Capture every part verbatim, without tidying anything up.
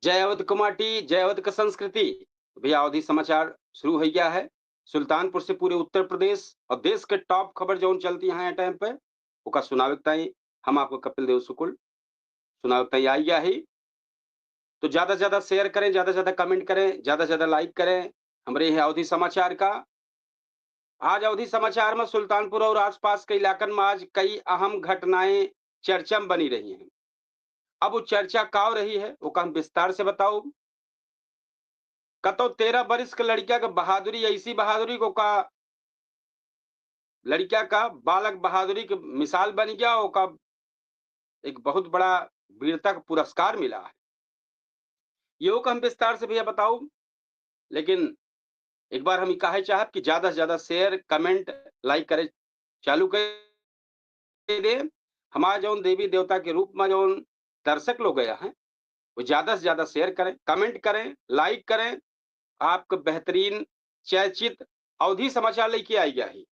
जय अवध क माटी, जय अवध क संस्कृति। भैया, अवधी समाचार शुरू होइ गया है। सुल्तानपुर से पूरे उत्तर प्रदेश और देश के top खबर जौन चलती हैं टाइम पे, ओका सुनावे के ताई हम आपको कपिल देव शुक्ल सुनावे के ताई आई गया है। तो ज्यादा से ज्यादा share करें, ज्यादा से ज्यादा comment करें, ज्यादा से ज्यादा like करें हमरे यह अवधी समाचार का। आज अवधी समाचार में सुल्तानपुर और आसपास के इलाकन में आज कई अहम घटनाएं चर्चा में बनी रही हैं। अब वो चर्चा काव रही है, ओका हम विस्तार से बताओ। कतो तेरह बरिस के लड़किया के बहादुरी, ऐसी बहादुरी को का लड़किया का बालक बहादुरी के मिसाल बन गया, ओका एक बहुत बड़ा वीरता का पुरस्कार मिला है। यो का हम विस्तार से भैया बताओ, लेकिन एक बार हम ई कहे चाहब कि ज्यादा से ज्यादा share, comment, like करे चालू कर दे। हमार जौन देवी देवता के रूप में जौन दर्शक लोग गया है, वो ज्यादा से ज्यादा share करें, comment करें, like करें। आपको बेहतरीन चयचित अवधी समाचार लेके आई गया है।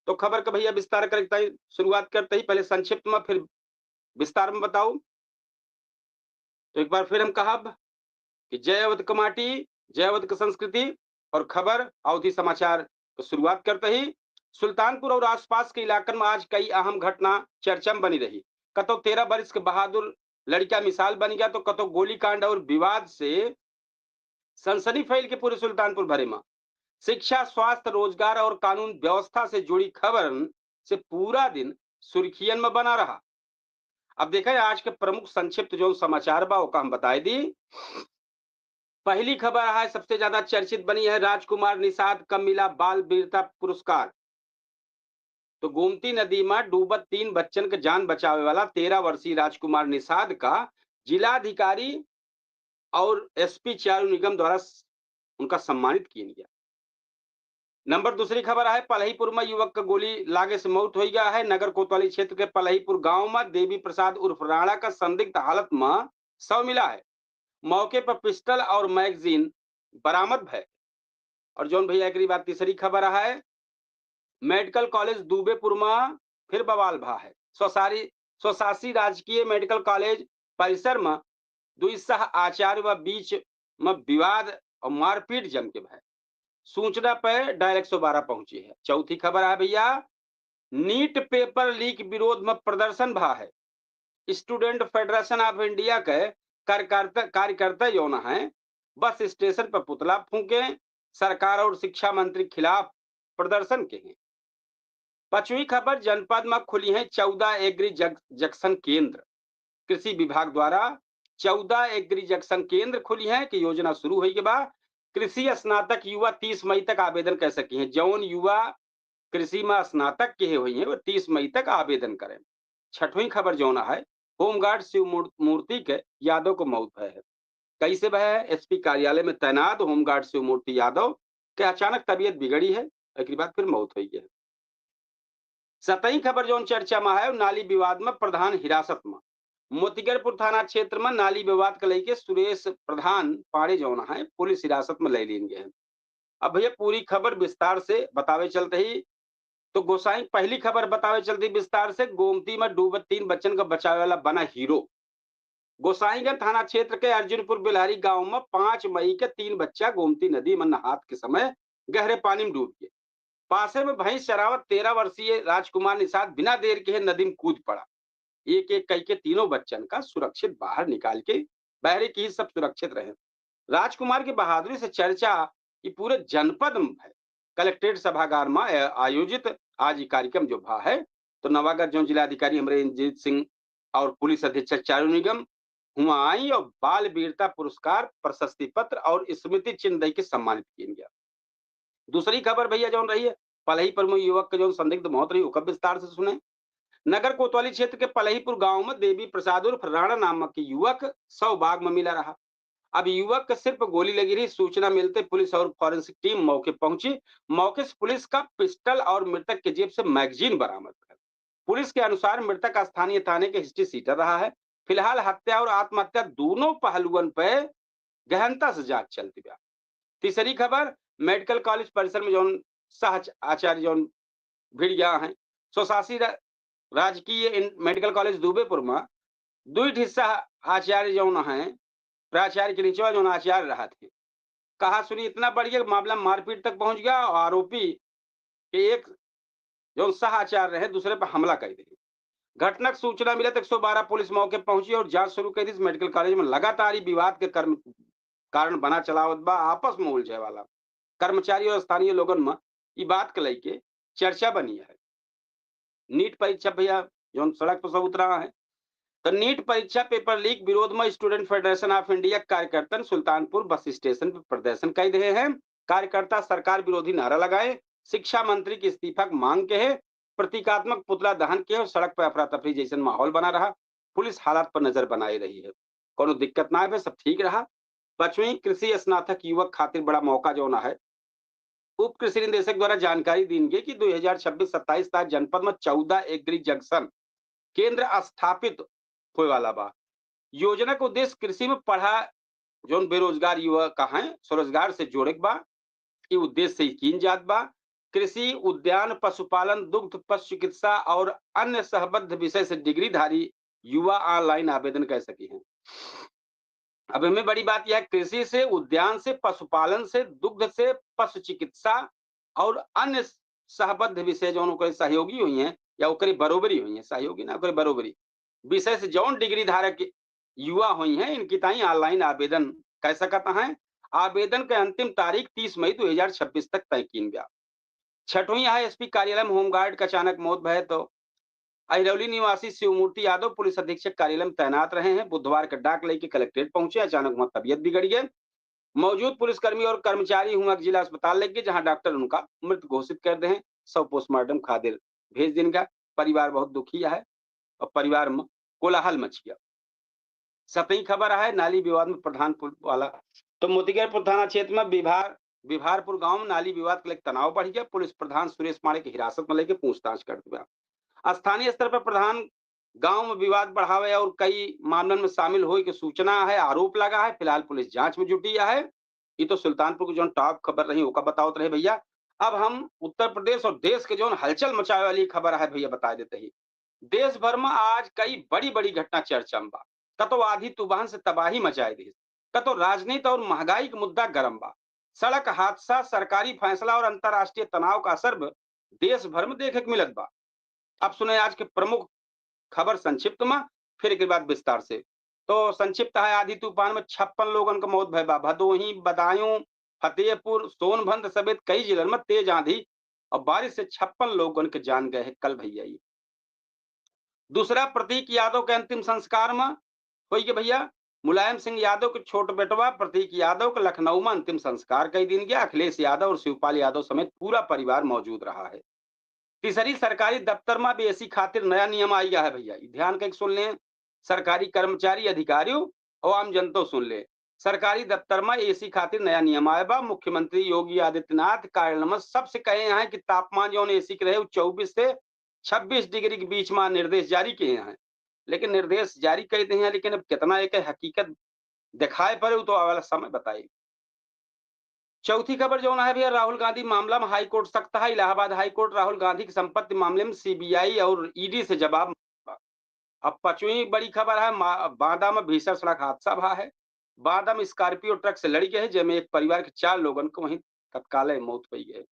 तो खबर का भैया विस्तार करे के ताई शुरुआत करते ही पहले संक्षिप्त में, फिर विस्तार में बताओ। तो एक बार फिर हम कहब कि जय अवध क माटी, जय अवध क संस्कृति और खबर अवधी समाचार क शुरुआत करते ही सुल्तानपुर और आसपास के इलाकन में आज कई अहम घटना चर्चा में बनी रही। कतो तेरह बरिस के बहादुर लड़का मिसाल बन गया, तो कतो गोलीकांड और विवाद से सनसनी फैल के पूरे सुल्तानपुर भरे में। शिक्षा, स्वास्थ्य, रोजगार और कानून व्यवस्था से जुड़ी खबरन से पूरा दिन सुर्खियन में बना रहा। अब देखें आज के प्रमुख संक्षिप्त जौन समाचार बा, ओका हम बताए दी। पहली खबर है, सबसे ज्यादा चर्चित बनी है, राजकुमार निषाद का मिला बाल वीरता पुरस्कार। तो गोमती नदी में डूबत तीन बच्चन के जान बचावे वाला तेरह वर्षीय राजकुमार निषाद का जिलाधिकारी और एसपी चारू निगम द्वारा स-, उनका सम्मानित किया गया। नंबर दूसरी खबर है, पलहीपुर में युवक का गोली लागे से मौत हो गया है। नगर कोतवाली क्षेत्र के पलहीपुर गांव में देवी प्रसाद उर्फ राणा का संदिग्ध हालत में शव मिला है। मौके पर पिस्टल और मैगजीन बरामद भय। और जौन भैया, एकरी बाद तीसरी खबर है, मेडिकल कॉलेज दूबेपुर में फिर बवाल भा है। स्वसारी-, स्वशासी राजकीय मेडिकल कॉलेज परिसर में दुई सह आचार्य व बीच में विवाद और मारपीट जम के भय। सूचना पे डायल एक सौ बारह पहुंची है। चौथी खबर है भैया, नीट पेपर लीक विरोध में प्रदर्शन भा है। स्टूडेंट फेडरेशन ऑफ इंडिया के कार्यकर्ता, कार्यकर्ता जौन है, बस स्टेशन पर पुतला फूंके, सरकार और शिक्षा मंत्री खिलाफ प्रदर्शन के हैं। पांचवी खबर, जनपद में खुली हैं चौदह एग्री जंक-, जंक्शन केंद्र। कृषि विभाग द्वारा चौदह एग्री जंक्शन केंद्र खुली हैं कि योजना शुरू होई के बा। कृषि स्नातक युवा तीस मई तक आवेदन कर सकी हैं। जौन युवा कृषि में स्नातक किहे हुई हैं, वो तीस मई तक आवेदन करें। छठवीं खबर जौन है, होमगार्ड शिव मूर-, मूर्ति के यादव को मौत भय है। कैसे भय है? एसपी कार्यालय में तैनात होमगार्ड शिव मूर्ति यादव के अचानक तबीयत बिगड़ी है, एकरी बाद फिर मौत हुई है। सतही खबर जौन चर्चा में है, नाली विवाद में प्रधान हिरासत में। मोतीगरपुर थाना क्षेत्र में नाली विवाद के लेके सुरेश प्रधान पाड़े जौन है, पुलिस हिरासत में ले लीन गए हैं। अब भैया, पूरी खबर विस्तार से बतावे चलते ही, तो गोसाई, पहली खबर बतावे चलते ही विस्तार से, गोमती में डूबत तीन बच्चन का बचावे वाला बना हीरो। गोसाईगंज थाना क्षेत्र के अर्जुनपुर बिलहरी गांव में पाँच मई के तीन बच्चा गोमती नदी में नहात के समय गहरे पानी में डूब गए। पासे में भैंस चरावत तेरह वर्षीय राजकुमार निषाद बिना देर के नदी में कूद पड़ा। एक एक कई के तीनों बच्चन का सुरक्षित बाहर निकाल के बहरे की सब सुरक्षित रहे। राजकुमार की बहादुरी से चर्चा ये पूरे जनपद में है। कलेक्ट्रेट सभागार में आय-, आयोजित आज ये कार्यक्रम जो भा है, तो नवागढ़ जौन जिलाधिकारी हमरे इंद्रजीत सिंह और पुलिस अधीक्षक चारू निगम हुआ आई और बाल वीरता पुरस्कार, प्रशस्ति पत्र और स्मृति चिन्ह दे के सम्मानित किया गया। दूसरी खबर भैया जौन रही है, पलही पर में युवक के जौन संदिग्ध मौत रही, ओकर विस्तार से सुने। नगर कोतवाली क्षेत्र के पलहीपुर गांव में देवी प्रसाद उर्फ राणा नामक युवक शव बाग में मिला रहा। अब युवक के सिर पर गोली लगी रही। सूचना मिलते पुलिस और फॉरेंसिक टीम मौके पहुंची। मौके से पुलिस का पिस्टल और मृतक के जेब से मैगजीन बरामद है। पुलिस के अनुसार मृतक स्थानीय थाने के हिस्ट्री शीटर रहा है। फिलहाल हत्या और आत्महत्या दोनों पहलुओं पर गहनता से जांच चलती बा। तीसरी खबर, मेडिकल कॉलेज परिसर में जौन सह आचार्य जौन भिड़ गया है, स्वशासी रा-, राजकीय इन-, मेडिकल कॉलेज दूबेपुर में दुई ठे सह आचार्य जौन हैं, प्राचार्य के निचवा जौन आचार्य रहत है, कहा सुनी इतना बढ़ गया कि मामला मारपीट तक पहुंच गया और आरोपी के एक जौन सह आचार्य रहे, दूसरे पर हमला कर दिए। घटना की सूचना मिले तो एक सौ बारह पुलिस मौके पहुंची और जांच शुरू कर दी। मेडिकल कॉलेज में लगातार ही विवाद के कर्म, कारण बना चलावत बा, आपस में उलझे वाला कर्मचारी और स्थानीय लोगन में ई बात के लेके चर्चा बनी है। नीट परीक्षा भैया जौन सड़क पर सब उतरा है, तो नीट परीक्षा पेपर लीक विरोध में Student Federation of India कार्यकर्तन सुल्तानपुर बस स्टेशन पर प्रदर्शन कर रहे हैं। कार्यकर्ता सरकार विरोधी नारा लगाए, शिक्षा मंत्री के इस्तीफा की मांग के है, प्रतीकात्मक पुतला दहन के और सड़क पर अफरा तफरी जैसन माहौल बना रहा। पुलिस हालात पर नजर बनाए रही है, कोनो दिक्कत ना है, सब ठीक रहा। पचवीं कृषि स्नातक युवक खातिर बड़ा मौका जौन है, उप कृषि निदेशक द्वारा जानकारी दीन गई कि दो हज़ार छब्बीस सत्ताईस तक जनपद में चौदह एग्री जंक्शन केंद्र स्थापित होए वाला बा। योजना के उद्देश्य कृषि में पढ़ा जौन बेरोजगार युवक हैं, स्वरोजगार से जोड़े के बा। ई उद्देश्य से ही कीन जात बा। कृषि, उद्यान, पशुपालन, दुग्ध, पशु चिकित्सा और अन्य संबद्ध विषय से डिग्रीधारी युवा ऑनलाइन आवेदन कर सकी हैं। अब इनमें बड़ी बात यह है, कृषि से, उद्यान से, पशुपालन से, दुग्ध से, पशु चिकित्सा और अन्य संबद्ध विषय जौन ओकरे सहयोगी हुई हैं या ओकरे बरोबरी हुई हैं, सहयोगी ना, ओकरे बरोबरी विषय से जौन डिग्री धारक युवा हुई हैं, इनकी ताई ऑनलाइन आवेदन कर सकत हैं। आवेदन के अंतिम तारीख तीस मई दो हज़ार छब्बीस तक तय कीन बा। छठवीं है एसपी कार्यालय में होमगार्ड का अचानक मौत भय तो अहिरौली निवासी शिवमूर्ति यादव पुलिस अधीक्षक कार्यालय में तैनात रहे हैं। बुधवार का डाक लेके कलेक्ट्रेट पहुंचे, अचानक वहां तबीयत बिगड़ गई। मौजूद पुलिसकर्मी और कर्मचारी हुआ जिला अस्पताल लेके, जहां डॉक्टर उनका मृत घोषित कर दे हैं। शव पोस्टमार्टम खातिर भेज दिन का। परिवार बहुत दुखी है और परिवार में कोलाहल मच गया। सतही खबर है, नाली विवाद में प्रधान पुल वाला। तो मोतीगढ़पुर थाना क्षेत्र में विभार, विभारपुर गांव में नाली विवाद के लेके तनाव बढ़ गया। पुलिस प्रधान सुरेश पांडे के हिरासत में लेके पूछताछ कर दिया। स्थानीय स्तर पर प्रधान गांव में विवाद बढ़ावे और कई मामलन में शामिल होए के सूचना है, आरोप लगा है। फिलहाल पुलिस जांच में जुटी है। ये तो सुल्तानपुर की जौन टॉप खबर रही, ओका बतावत रहे भैया। अब हम उत्तर प्रदेश और देश के जौन हलचल मचावे वाली खबर है भैया, बता देते ही, देश भर में आज कई बड़ी-बड़ी घटना चर्चा में बा। कतो आधी तूफान से तबाही मचाए दिहिस, कतो राजनीति और महंगाई के मुद्दा गरम बा। सड़क हादसा, सरकारी फैसला और अंतर्राष्ट्रीय तनाव का असर भी देश भर में देखे के मिलत बा। अब सुने आज के प्रमुख खबर संक्षिप्त में, फिर एक बार विस्तार से। तो संक्षिप्त है, आधी तूफान में छप्पन लोगन का मौत भय बा। भदोही, बदायूं, फतेहपुर, सोनभद्र समेत कई जिलन में तेज आंधी और बारिश से छप्पन लोगन के जान गए हैं कल भैया। ये दूसरा प्रतीक यादव के अंतिम संस्कार में होई के भैया, मुलायम सिंह यादव के छोट बेटवा प्रतीक यादव के लखनऊ में अंतिम संस्कार कई दिन गया। अखिलेश यादव और शिवपाल यादव समेत पूरा परिवार मौजूद रहा है। तीसरी सरकारी दफ्तर में भी एसी खातिर नया नियम आई गया है भैया, ई ध्यान के सुन लें, सरकारी कर्मचारी, अधिकारियों और आम जनता सुन ले। सरकारी दफ्तर में एसी खातिर नया नियम आए बा। मुख्यमंत्री योगी आदित्यनाथ कार्यालय में सबसे कहे हैं कि तापमान जौन एसी के रहे वो चौबीस से छब्बीस डिग्री के बीच में निर्देश जारी किए हैं, लेकिन निर्देश जारी कर दिए हैं, लेकिन अब कितना एक हकीकत दिखाए पड़े वो तो आवे वाला समय बताई। चौथी खबर जौन है भैया, राहुल गांधी मामला में हाई कोर्ट सख्त है। इलाहाबाद हाई कोर्ट राहुल गांधी की संपत्ति मामले में सीबीआई और ईडी से जवाब। अब पांचवी बड़ी खबर है, मा-, बांदा में भीषण सड़क हादसा भा है। बांदा में स्कॉर्पियो ट्रक से लड़ी गए, जेमे एक परिवार के चार लोगन को वहीं तत्काल मौत हुई है।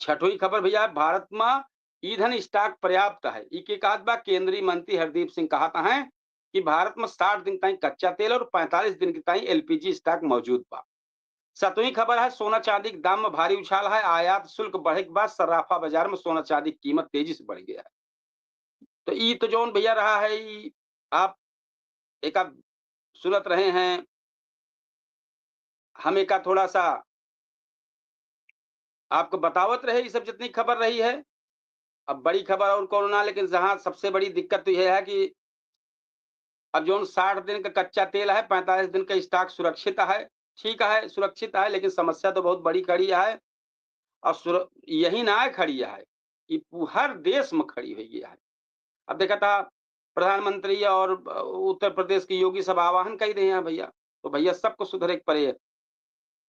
छठवीं खबर भैया, भारत में ईंधन स्टॉक पर्याप्त है। इके कहत बा केंद्रीय मंत्री हरदीप सिंह कहत हैं कि भारत में साठ दिन ताईं कच्चा तेल और पैंतालीस दिन के ताईं एलपीजी स्टॉक मौजूद बा। सतवीं खबर है, सोना चांदी के दाम में भारी उछाल है। आयात शुल्क बढ़े के बाद सर्राफा बाजार में सोना चांदी की कीमत तेजी से बढ़ गया है। तो ई तो जौन भैया रहा है, ई आप एका सुनत रहे हैं, हम एका थोड़ा सा आपको बतावत रहे, ये सब जितनी खबर रही है। अब बड़ी खबर और कौन ना, लेकिन जहां सबसे बड़ी दिक्कत तो यह है कि अब जौन साठ दिन का कच्चा तेल है, पैंतालीस दिन का स्टॉक सुरक्षित है, ठीक है, सुरक्षित है, लेकिन समस्या तो बहुत बड़ी खड़ी है। और सुर-, यही ना है खड़ी है, ये पू-, हर देश में खड़ी हुई गई है। अब देखा था प्रधानमंत्री और उत्तर प्रदेश की योगी सब आह्वान कही रहे हैं भैया, तो भैया सबको सुधरे के पड़े।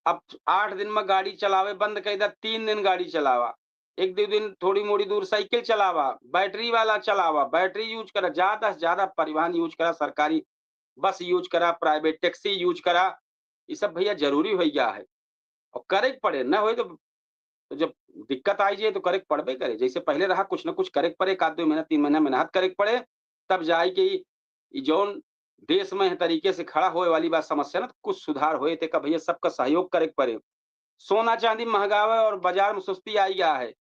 अब आठ दिन में गाड़ी चलावे बंद कर दे, तीन दिन गाड़ी चलावा, एक दो दिन थोड़ी मोड़ी दूर साइकिल चलावा, बैटरी वाला चलावा, बैटरी यूज करा, ज्यादा से ज्यादा परिवहन यूज करा, सरकारी बस यूज करा, प्राइवेट टैक्सी यूज करा, ये सब भैया जरूरी हो गया है। और करे के पड़े, ना होए तो, तो जब दिक्कत आई जाए तो करे के पड़बे करे। जैसे पहले रहा, कुछ ना कुछ करे के पड़े, एक आध दो महीना, तीन महीना मेहनत करे के पड़े, तब जाए के ई, ई जौन देश में एह तरीके से खड़ा होए वाली बात समस्या ना, तो कुछ सुधार होए। ते का भैया, सबका सहयोग करे के पड़े। सोना चांदी महंगावे और बाजार में सुस्ती आई गया है,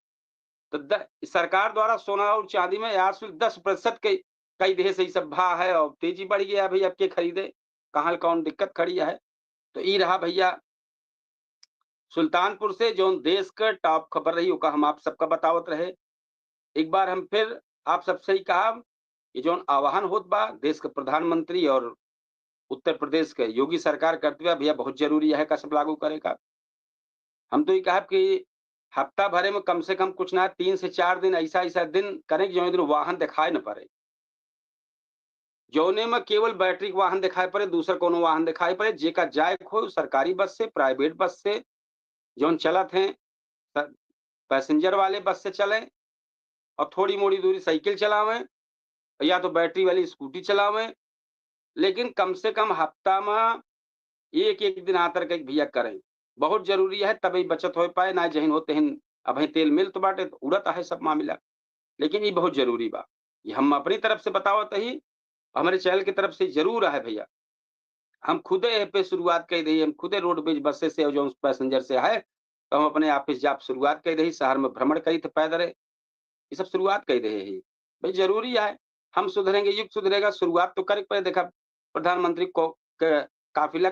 तो द-, सरकार द्वारा सोना और चांदी में आठ से दस प्रतिशत के कई देश से ई सब भा है और तेजी बढ़ गया है भैया, अब के खरीदे, कहाँ कौन दिक्कत खड़ी है। तो ई रहा भैया सुल्तानपुर से जौन देश के टॉप खबर रही, ओका हम आप सबका बतावत रहे। एक बार हम फिर आप सबसे ही कहा कि जौन आह्वान होत बा देश के प्रधानमंत्री और उत्तर प्रदेश के योगी सरकार करत बा भैया, बहुत जरूरी है का सब लागू करे का। हम तो ये कहब कि हफ्ता भरे में कम से कम कुछ ना तीन से चार दिन ऐसा, ऐसा दिन करें कि जौन दिन वाहन दिखाई न पड़े, जौने में केवल बैटरी के वाहन दिखाई पड़े, दूसर कोनो वाहन दिखाई पड़े, जेका जाए के हो सरकारी बस से, प्राइवेट बस से, जौन चलत हैं, प-, पैसेंजर वाले बस से चलें और थोड़ी मोड़ी दूरी साइकिल चलावें या तो बैटरी वाली स्कूटी चलावें, लेकिन कम से कम हफ्ता में एक, एक दिन आतर के भैया करें, बहुत जरूरी है, तबे बचत हो पाए। ना जहिन होते हैं, अब तेल मिल तो बाटे, तो उड़त है सब मामला, लेकिन ये बहुत जरूरी बा। ये हम अपनी तरफ से बतावत ही, हमरे चैनल की तरफ से जरूर है भैया। हम खुदे एह पे शुरुआत कर दे, हम खुदे रोडवेज बस से और जौन पैसेंजर से है, तो हम अपने ऑफिस जाप शुरुआत कर दे, शहर में भ्रमण करी थे पैदल, ये सब शुरुआत कर दे ही। भाई जरूरी है, हम सुधरेंगे, युग सुधरेगा, शुरुआत तो करे के पड़े। देखा, प्रधानमंत्री को क-, काफिला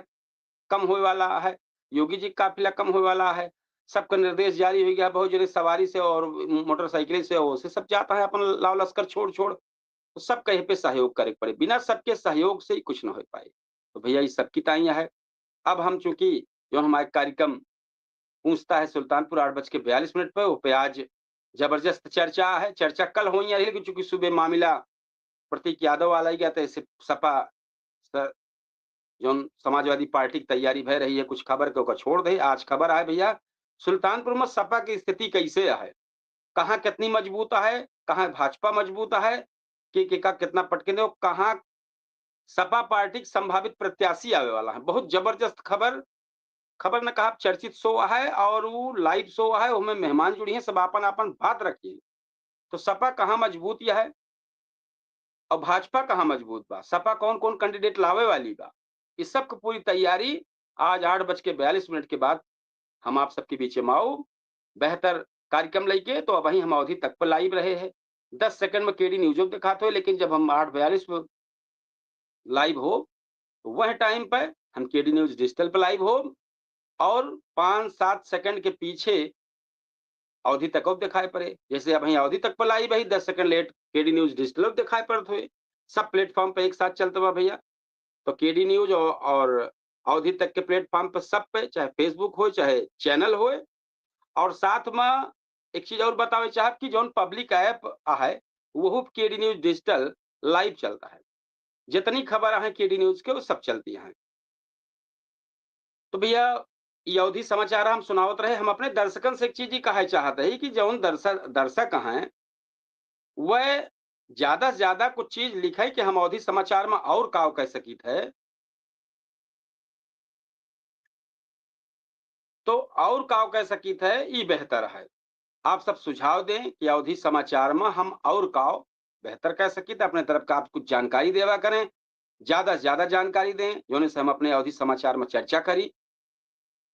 कम होए वाला है, योगी जी का काफिला कम होए वाला है, सबका निर्देश जारी हो गया, बहुत जने सवारी से और मोटरसाइकिल से, वो से सब जाता है अपन लाव लश्कर छोड़ छोड़, तो सबका यही पे सहयोग करे के पड़े, बिना सबके सहयोग से ही कुछ न हो पाए। तो भैया, ये सबकी ताइयाँ है। अब हम चूंकि जो हमारे कार्यक्रम पूछता है सुल्तानपुर आठ बज के बयालीस मिनट पे, वो पे आज जबरदस्त चर्चा है, चर्चा कल होई रही, लेकिन चूंकि सुबह मामला प्रतीक यादव वाला ही गया, तो ऐसे सपा स-, जौन समाजवादी पार्टी की तैयारी भय रही है कुछ खबर के, ओकर छोड़ दे। आज खबर आए भैया, सुल्तानपुर में सपा की स्थिति कैसे है, कहाँ कितनी मजबूत है, कहाँ भाजपा मजबूत है, के, के का कितना पटके दे, कहाँ सपा पार्टी के संभावित प्रत्याशी आवे वाला है। बहुत जबरदस्त खबर, खबर न कहा, चर्चित शो है और वो लाइव शो है, उसमें मेहमान जुड़ी हैं, सब आपन आपन बात रखिए। तो सपा कहाँ मजबूत यह है और भाजपा कहाँ मजबूत बा, सपा कौन कौन कैंडिडेट लावे वाली बा, इस सब की पूरी तैयारी आज आठ बज के बयालीस मिनट के बाद हम आप सबके बीच में आओ बेहतर कार्यक्रम लेके। तो अबहीं हम अवधी तक पर लाइव रहे हैं, दस सेकंड में केडी न्यूज दिखात हो, लेकिन जब हम आठ बयालीस पर लाइव हो, तो वह टाइम पर हम केडी न्यूज डिजिटल पर लाइव हो और पाँच सात सेकंड के पीछे अवधी तक अब दिखाई पड़े। जैसे अबहीं अवधी तक पर लाइव है, दस second late KD news digital अब दिखाई पड़त हुए। सब प्लेटफॉर्म पे एक साथ चलत बा भैया। तो केडी न्यूज और, और अवधी तक के प्लेटफॉर्म पर सब पे, चाहे Facebook हो, चाहे चैनल हो, और साथ में एक चीज और बतावे चाहब कि जौन पब्लिक ऐप है, वहू केडी न्यूज डिजिटल लाइव चलता है। जितनी खबर है केडी न्यूज के, वो सब चलती हैं। तो भैया, ये अवधी समाचार हम सुनावत रहे। हम अपने दर्शकन से एक चीज ही कहे चाहते हैं कि जौन दर्शक, दर्शक हैं, वह ज्यादा से ज्यादा कुछ चीज लिखे कि हम अवधी समाचार में और का कह सकित है, तो और का कह सकित है, ई बेहतर है। आप सब सुझाव दें कि अवधी समाचार में हम और का बेहतर कह सकित, अपने तरफ का आप कुछ जानकारी देवा करें, ज्यादा से ज्यादा जानकारी दें, जौने से हम अपने अवधी समाचार में चर्चा करी।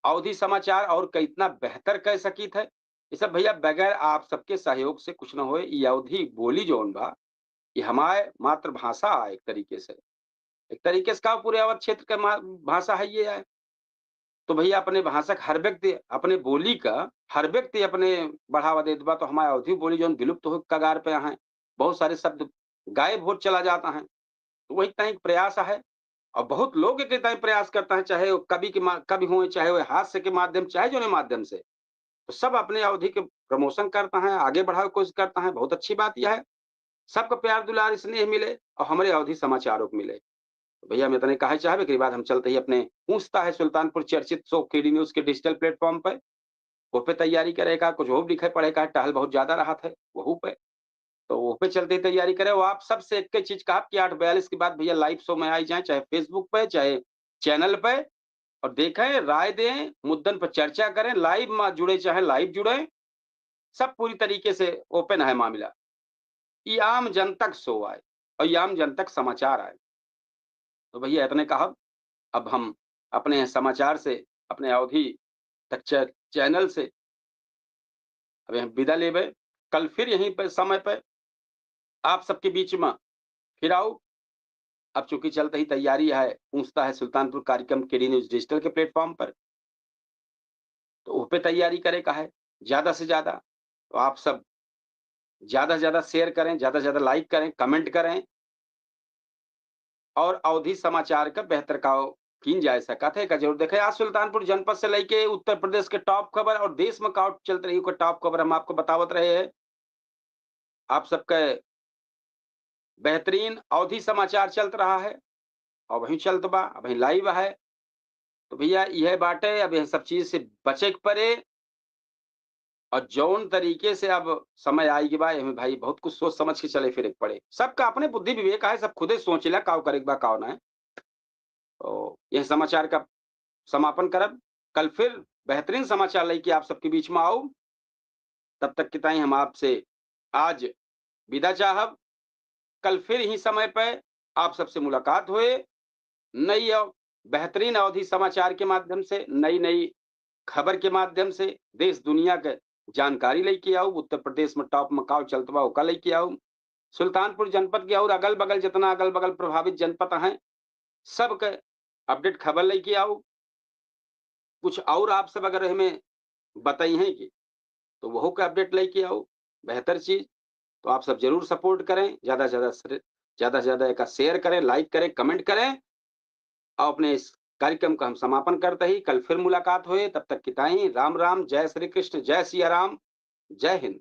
अवधी समाचार और कितना बेहतर कह सकित है, ये सब भैया बगैर आप सबके सहयोग से कुछ न होए। ये अवधी बोली जौन बा, ये हमारे मातृभाषा है एक तरीके से, एक तरीके से का पूरे अवध क्षेत्र के मा-, भाषा है ये है। तो भैया अपने भाषा के हर व्यक्ति, अपने बोली का हर व्यक्ति अपने बढ़ावा देत बा, तो हमारे अवधी बोली जौन विलुप्त हो कगार पे हैं, बहुत सारे शब्द गायब होत चला जाता है। तो वही तरह एक प्रयास है और बहुत लोग एक तरह प्रयास करता है, चाहे वो कवि के मा-, कवि हों, चाहे वो हास्य के माध्यम, चाहे जौने माध्यम से, तो सब अपने अवधी के प्रमोशन करता है, आगे बढ़ावे की कोशिश करता है, बहुत अच्छी बात यह है। सबका प्यार दुलार स्नेह मिले और हमारे अवधी समाचारों को मिले। तो भैया हम इतने कहे चाहब, एक बाद हम चलते ही अपने पूछता है सुल्तानपुर चर्चित शो केडी न्यूज के डिजिटल प्लेटफॉर्म पे, वो पे तैयारी करे का, कुछ वो लिखे पढ़े का, टहल बहुत ज्यादा रहत है, वहू पे। तो वो पे चलते ही तैयारी करें। वो आप सबसे एक ही चीज कहा कि आठ बयालीस के बाद भैया live show में आई जाएं, चाहे Facebook पे, चाहे channel पे, और देखें, राय दें, मुद्दन पर चर्चा करें, live में जुड़े चाहे live जुड़े, सब पूरी तरीके से open है मामला। ये आम जन तक show आए और ये आम जन तक समाचार आए। तो भैया इतने कहब, अब हम अपने समाचार से, अपने अवधी तक चै-, channel से अब हम विदा लेबे। कल फिर यहीं पे समय पे आप सबके बीच में फिर आऊ। अब चूंकि चलते ही तैयारी है, पहुंचता है सुल्तानपुर कार्यक्रम के डी न्यूज डिजिटल के platform पर, तो उस पे तैयारी करे का है ज्यादा से ज्यादा। तो आप सब ज्यादा से ज्यादा share करें, ज्यादा से ज्यादा like करें, comment करें और अवधी समाचार का बेहतर का कीन जाए सकत है, का जरूर देखें। आज सुल्तानपुर जनपद से लेके उत्तर प्रदेश के top खबर और देश में का चलत रही, ओकर top खबर हम आपको बतावत रहे हैं। आप सबके बेहतरीन अवधी समाचार चलत रहा है, और वहीं चलत बा, अभी live है। तो भैया, यह बाटे, अब यह सब चीज से बचे के पड़े। और जौन तरीके से अब समय आइ गए बा, एमे भाई बहुत कुछ सोच समझ के चले फिरे के पड़े। सबका अपने बुद्धि विवेक आए, सब खुदे सोच ला काव करे के बा, काव ना है। तो यह समाचार का समापन करब। कल फिर बेहतरीन समाचार लेके आप सबके बीच में आऊ। तब तक के ताई हम आपसे आज विदा चाहब। कल फिर ही समय पे आप सबसे मुलाकात होए, नई और बेहतरीन अवधी समाचार के माध्यम से, नई नई खबर के माध्यम से देश दुनिया के जानकारी लेके आऊ। उत्तर प्रदेश में top में काव चलत बा, ओका लेके आऊ। सुल्तानपुर जनपद के और अगल बगल, जितना अगल बगल प्रभावित जनपद हैं, सबके update खबर लेके आऊ। कुछ और आप सब अगर हमें बताई हैं कि, तो वहू के update लेके आऊ, बेहतर चीज। तो आप सब जरूर support करें, ज्यादा से ज्यादा से, ज्यादा से ज्यादा एका share करें, like करें, comment करें। और अपने इस कार्यक्रम का हम समापन करते ही कल फिर मुलाकात होए। तब तक की ताई राम राम, जय श्री कृष्ण, जय सिया राम, जय हिंद।